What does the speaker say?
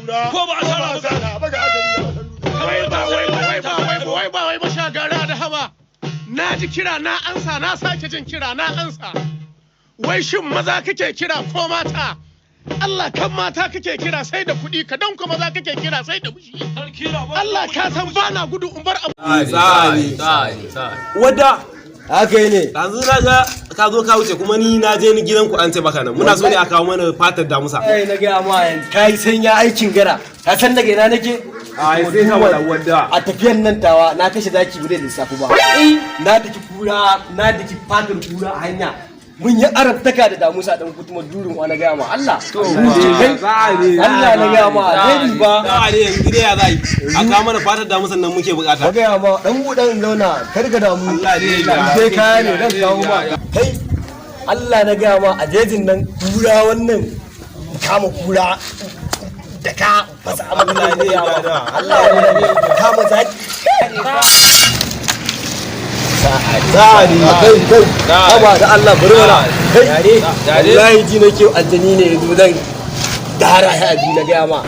Ko ba a sara ba. Wai ba wai ba wai ba wai ba wai ba wai ba shagara da haba. Na ji kira na ansa, na sake jin kira na ansa. Wai shin maza kake kira ko mata? Allah kan mata kake kira sai da kuɗi, ka don kuma maza kake kira sai da bushi. Sarki raban. Allah ka san bana gudu in bar abu. Wadda Haka yi ne. Yanzu na ga ka zo ka wuce, kuma ni na je ni gidanku an ce baka nan. Muna so ne a kawo mana fatar damusa. Ai na gaya ma, yanzu ka yi sanya aikin gara. Ka san daga ina nake? Ai sai ka wada wadda. A tafiyan nan tawa na kashe zaki bude lissafi ba. Na daki kura, na daki fatar kura a hanya. Mun yi arabtaka da damusa dan kutuma durin wa, na gaya ma Allah. Kai, Allah na gaya ma, dai ba. Za a ne yanzu dai ya za yi a kawo mana fatar damusan nan muke Na bukata. gaya ma, dan buɗan zauna, kar ka damu. Allah ne ya Sai kaya ne dan kawo ma. Kai, Allah na gaya ma, a jejin nan kura wannan kama kura da ka fasa Allah ne ya ma. Allah ne kama zaki. Kai kai, haba da Allah, bari mana. Kai, wallahi ji nake aljani ne yanzu zan dara ya ji, na gaya ma.